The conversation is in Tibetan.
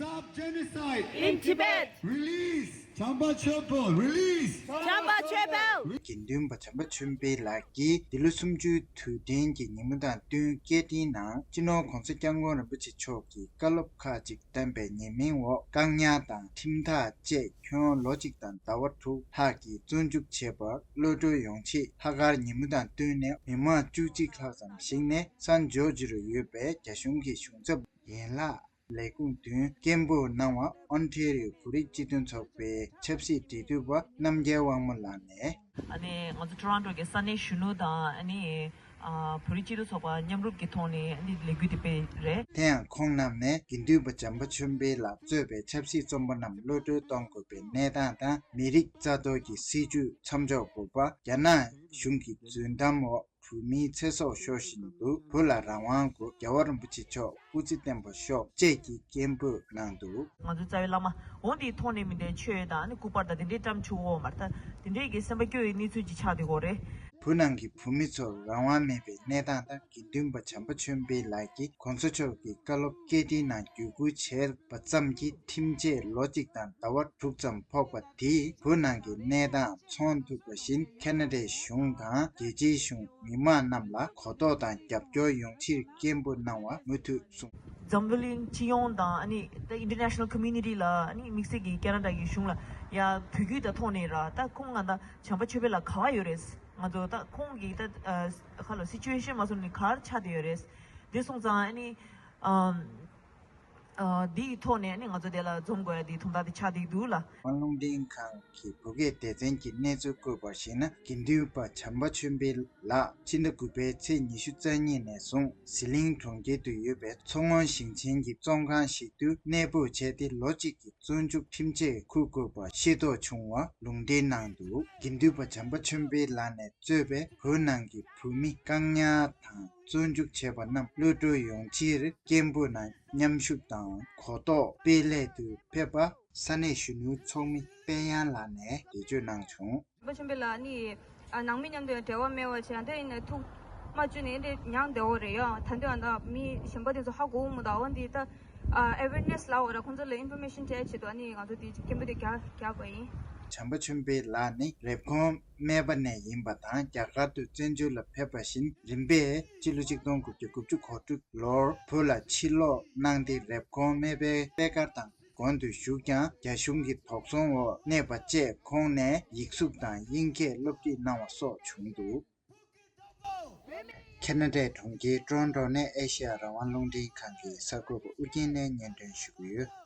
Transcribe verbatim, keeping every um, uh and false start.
Stop genocide in Tibet. Release Champa Chöpel. Release Champa Chöpel. དགེ་འདུན་པ་བྱམས་པ་ཆོས་འཕེལ་ལགས་ཀྱིས་འདི་ལོ་གསུམ་བཅུའི་དུས་དྲན་གྱི་ཉིན་མོ་དང་བསྟུན་སྐད་འཕྲིན་ནང་སྤྱི་ནོར་༧གོང་ས་༧སྐྱབས་མགོན་རིན་པོ་ཆེ་མཆོག་གི་བཀའ་སློབ་ཁག་ཅིག་བསྟན་པའི་ཉེས་མིང་འོག་བཀག་ཉར་དང་ཁྲིམས་ཐག་བཅད་ཁྱོན་ལོ་གཅིག་དང་ཟླ་བ་དྲུག་ལྷག་གི་བཙོན་འཇུག་བྱས་པར་གློད་གྲོལ་ཡོང་ཆེད་ལྷག་དཀར་ཉིན་མོ་དང་བསྟུན་ནས་མི་མང་བཅུ་གཅིག་ལྷག་ཙམ་ཞིག་ནས་སན་ཇོར་ཇི་རུ་ཡོད་པའི་རྒྱ་གཞུང་གི་གཞུང་ཚབ་ཡན་ལག་ལས་ཁུངས་མདུན་སྐད་འབོད་གནང་བ་ཨོན་ཊེ་རི་ཡོ་བོད་རིགས་སྤྱི་མཐུན་ཚོགས་པའི་ཆབ་སྲིད་འབྲེལ་མཐུད་པ་རྣམ་རྒྱལ་དབང་མོ་ལགས་ནས། ཨ་ནི་ང་ཚོ་ཊོ་རོན་ཊོ་གི་ས་གནས་གཞོན་ནུ་དང་ཨ་ནི་ཨ་བོད་རིགས་སྤྱི་མཐུན་ཚོགས་པ་མཉམ་རུབ་ཀྱི་ཐོག་ནས་ཨ་ནི་ལས་འགུལ་དེ་སྤེལ་རེད། དེ་ཡང་ཁོང་རྣམས་ནས་དགེ་འདུན་པ་བྱམས་པ་ཆོས་འཕེལ་ལགས་གཙོས་པའི་ཆབ་སྲིད་བཙོན་པ་རྣམས་གློད་གྲོལ་གཏོང་དགོས་པའི་གནས་སྟངས་དང་མི་རིགས་རྩ་གཏོར་གྱི་སྲིད་བྱུས་མཚམས་འཇོག་དགོས་པ། རྒྱ་ནག་གཞུང་གི་རྫུན་གཏམ་འོག་བོད་མིའི་ཚེ་སྲོག་ཤོར་བཞིན་འདུག་བོད་ལ་རང་དབང་དགོས། རྒྱལ་བ་རིན་པོ་ཆེ་མཆོག་སྐུ་ཚེ་བརྟན་པར་ཤོག་བཅས་ཀྱི་སྐད་འབོད་གནང་འདུག་ང་ཚོའི་རྩ་བའི་བླ་མ་འོ་འདིའི་ཐོག་ནས་མི་འདའི་ཆོས་དང་ནི་སྐུ་པར་དང་དེ་འདྲའི་བཀྲམ་ཆུ་བོ་མར་ད་དེ་འདྲའི་གི་སེམས་པ་སྐྱོ་བའི་གནས་ཚུལ་ཅིག་ཆགས་བསྡད་ཡོད་རེད། བོད་ནང་གི་བོད་མི་ཚོར་རང་དབང་མེད་པའི་གནས་སྟངས་དང་དགེ་འདུན་པ་བྱམས་པ་ཆོས་འཕེལ་ལགས་ཀྱིས་གོང་ས་མཆོག་གི་བཀའ་སློབ་སྐད་འཕྲིན་ནང་བརྒྱུད་སྐུལ་བྱས་པ་ཙམ་གྱིས་ཁྲིམས་ཆད་ལོ་གཅིག་དང་ཟླ་བ་དྲུག་ཙམ་ཕོག་པ་དེས་བོད་ནང་གི་གནས་སྟངས་མཚོན་ཐུབ་པ་བཞིན་ཁ་ན་ཌའི་གཞུང་དང་རྒྱལ་སྤྱིའི་གཞུང་མི་མང་རྣམས་ལ་གོ་རྟོགས་དང་རྒྱབ་སྐྱོར་ཡོང་ཕྱིར་སྐད་འབོད་གནང་བ་མུ་མཐུད་གསུངས། འཛམ་བུ་གླིང་སྤྱི་ཡོངས་དང་ཨ་ནི་ད་ཨིན་ཊར་ནེ་ཤ་ནལ་ཁོ་མུ་ནི་ཊི་ལ་ཨ་ནི་དམིགས་བསལ་གྱི་ཁ་ན་ཌ་གི་གཞུང་ལ་ཡ་བོད་བརྒྱུད་དང་ཐོག་ནས་ར་ད་ཁོང་ང་ད་བྱམས་པ་ཆོས་འཕེལ་ལགས་ག་བ་ཡོད་རེད། ང་ཚོ་ད་ཁོང་གི་ད་ཁ་ལོ་སི་ཅུ་ཨེ་ཤན་མ་སོང་ནི་ག་རེ་ཆགས་བསྡད་ཡོད་རེད། དེ་སོང་ཙང་ཨ་ནི་ཨམ། ཨ་འདིའི་ཐོག་ནས་ནི་ང་ཚོ་དེ་ལ་འཛོམས་དགོས་ཡ་དེའི་དོན་དག་དེ་ཆགས་བསྡད་འདུག་ལ། ཝང་རླུང་འཕྲིན་ཁང་གི་བོད་སྐད་སྡེ་ཚན་གྱིས་གནས་ཚུལ་བཀོད་པར་གཞིགས་ན། དགེ་འདུན་པ་བྱམས་པ་ཆོས་འཕེལ་ལགས་ཕྱི་ཟླ་དགུ་པའི་ཚེས་ཉི་ཤུ་རྩ་གཉིས་ནས་བཟུང་ཟི་ལིང་གྲོང་ཁྱེར་དུ་ཡོད་པའི་མཚོ་སྔོན་ཞིང་ཆེན་གྱི་བཙོན་ཁང་ཞིག་ཏུ་གནས་སྤོས་བྱས་ཏེ་ལོ་གཅིག་གི་བཙོན་འཇུག་ཁྲིམས་ཆད་འཁུར་དགོས་པ་ཤེས་རྟོགས་བྱུང་བ་ལུང་འདྲེན་གནང་འདུག་དགེ་འདུན་པ་བྱམས་པ་ཆོས་འཕེལ་ལགས་ནས་གཙོས་པའི་བོད་ནང་གི་བོད་མི་བཀག་ཉར་དང་བཙོན་འཇུག་བྱས་པ་རྣམས་གློད་གྲོལ་ཡོང་ཕྱིར་སྐད་འབོད་ནང་མཉམ་ཞུགས་དང་གོ་རྟོགས་སྤེལ་སླད་དུ་ཕེབས་པ་ས་གནས་གཞོན་ནུའི་ཚོགས་མི་དཔལ་དབྱངས་ལགས་ནས་འགྲེལ་བརྗོད་གནང་བྱུང་། བྱམས་པ་ཆོས་འཕེལ་ལགས་ནི་ཨ་ནང་མི་མཉམ་དུ་ཡང་འབྲེལ་བ་མེད་པ་བྱས་ཡང་དེ་ཡིན་ནའི་ཐུགས་མ་བཅུག་ནས་འདི་མྱངས་བསྡད་ཡོད་རེད་ཡ། ད་འདི་ཨ་ད་མི་གཞན་པ་དེ་ཚོ་ཧ་གོ་གི་མི་འདུག་ཨ་འདི་ད་ཨ་ཨེ་ཝེར་ནེ་སི་ལབ་དགོས་རེད། ཁོང་ཚོ་ལ་ཨིན་ཕོར་མེ་ཤན་སྤྲད་ཆེད་དུ་ཨ་ནི་ང་ཚོ་འདི་སྐད་འབོད་དེ་རྒྱག་རྒྱག་པ་ཡིན། བྱམས་པ་ཆོས་འཕེལ་ལགས་ནི་རེབ་གོང་སྨད་པ་ནས་ཡིན་པ་དང་རྒྱ་གར་དུ་བཙན་བྱོལ་ལ་ཕེབས་པ་བཞིན་རིམ་པས་སྤྱི་ལོ་ཆིག་སྟོང་དགུ་བརྒྱ་དགུ་བཅུ་གོ་དྲུག་ལོར་བོད་ལ་ཕྱིར་ལོག་གནང་སྟེ་རེབ་གོང་སྨད་པའི་པད་དཀར་དང་དགོན་དུ་བཞུགས་ཀྱང་རྒྱ་གཞུང་གི་དོགས་ཟོན་འོག་གནས་པ་བཅས་ཁོང་ནས་ཡིག་གཟུགས་དང་དབྱིན་སྐད་སློབ་ཁྲིད་གནང་བ་སོགས་བྱུང་འདུག་ཁ་ན་ཌའི་གྲོང་ཁྱེར་ཊོ་རོན་ཊོ་ནས་ཨེ་ཤེ་ཡ་རང་དབང་རླུང་འཕྲིན་ཁང་གི་གསར་འགོད་པ་ཨུ་རྒྱན་ནས་སྙན་སྒྲོན་ཞུ་གི་ཡོད།